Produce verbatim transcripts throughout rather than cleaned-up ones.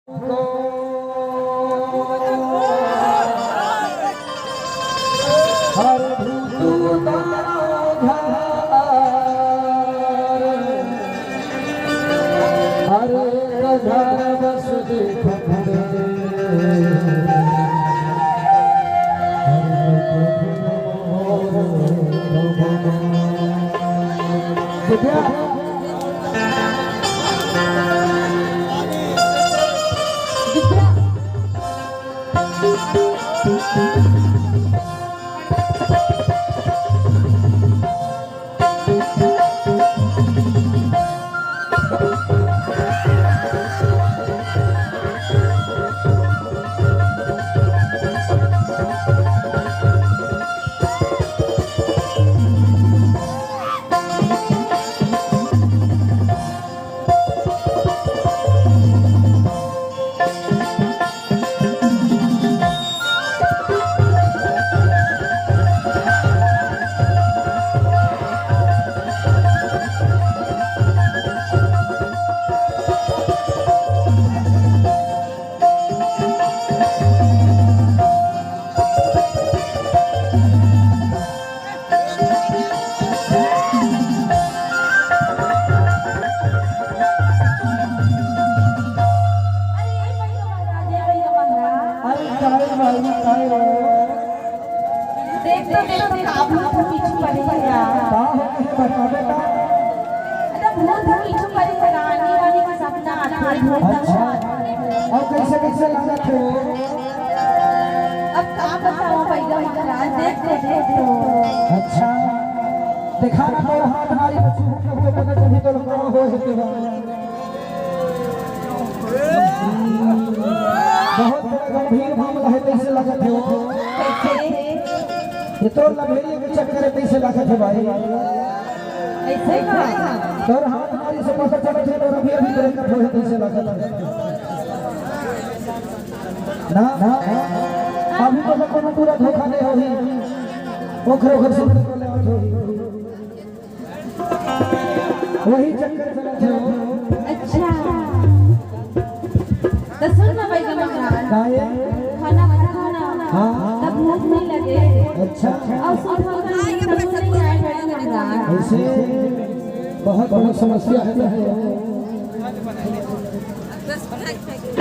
हर भूत हर एक घर बस देख अरे, काय भाई, काय हो? देख तो, देख तो, काबू तो पीछू पड़े हे यार। का हो गए, बता बेटा? अरे, भूत तो पीछू पड़े हे, रानी वानी का सपना आता है, भूत का। अच्छा। और कैसे, कैसे लागत हे? अब का बताओ भैया महाराज, देख तो, देख तो। अच्छा, देखा ना, तो हाथ मारी तो छू के हुए पता चली तो का हो हेते बा। बहुत बड़ा गंभीर मामला हे, कैसे लागत हे वो? कैसे? ये तो लभेरिया के चक्कर हे, कैसे लागत हे भाई? ऐसे का? तोर हाथ मारी से पता चलत हे, तोर अभी, अभी breakup होए हे, कैसे लागत हे? ना, ना, अभी तो कोनो पूरा धोखा नहीं होही। ओखर, ओखर से बोले होही। वही चक्कर चलत हे। अच्छा। तो सुन ना भाई, जमा करा। काहे? खाना खा ना। हाँ। तब भूख नहीं लगे। अच्छा। और सुबह का नींद तब नहीं आए, बड़ी मजा। ऐसे बहुत, बहुत समस्या हे,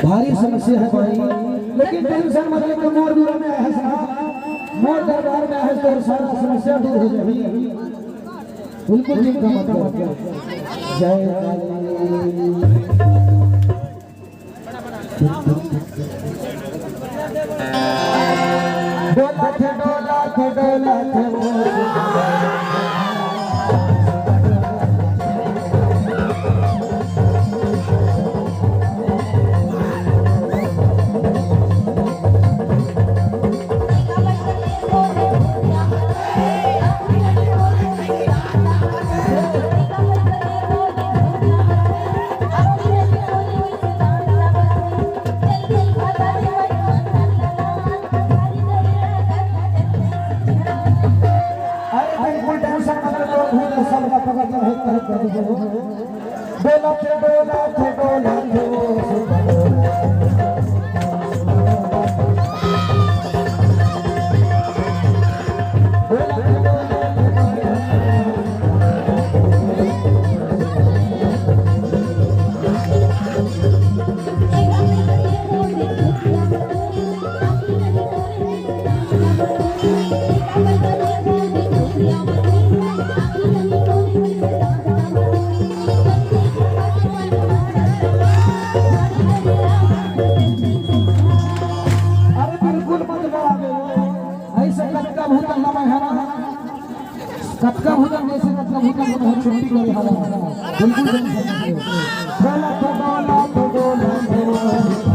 भारी समस्या हे भाई। लेकिन tension मत ले, मोर दूरा में आहे साहब, मोर दरबार में आहे, तोर सारा समस्या दूर हो जाही। बिल्कुल चिंता मत कर। जय काली। डोलत, डोलत, डोलत। अरे बिल्कुल tension मत ले, तोर भूत सब ला पकड़ के वहीं पर कर दे। डोला थे, डोला थे, डोला थे। अरे बिल्कुल मत डरावे, ऐसे कतका भूत हवा है ना, कतका भूत, जैसे कतका भूत को बहुत छुट्टी करे हवा, बिल्कुल tension मत ले। डोला तो डोला तो डोला तो।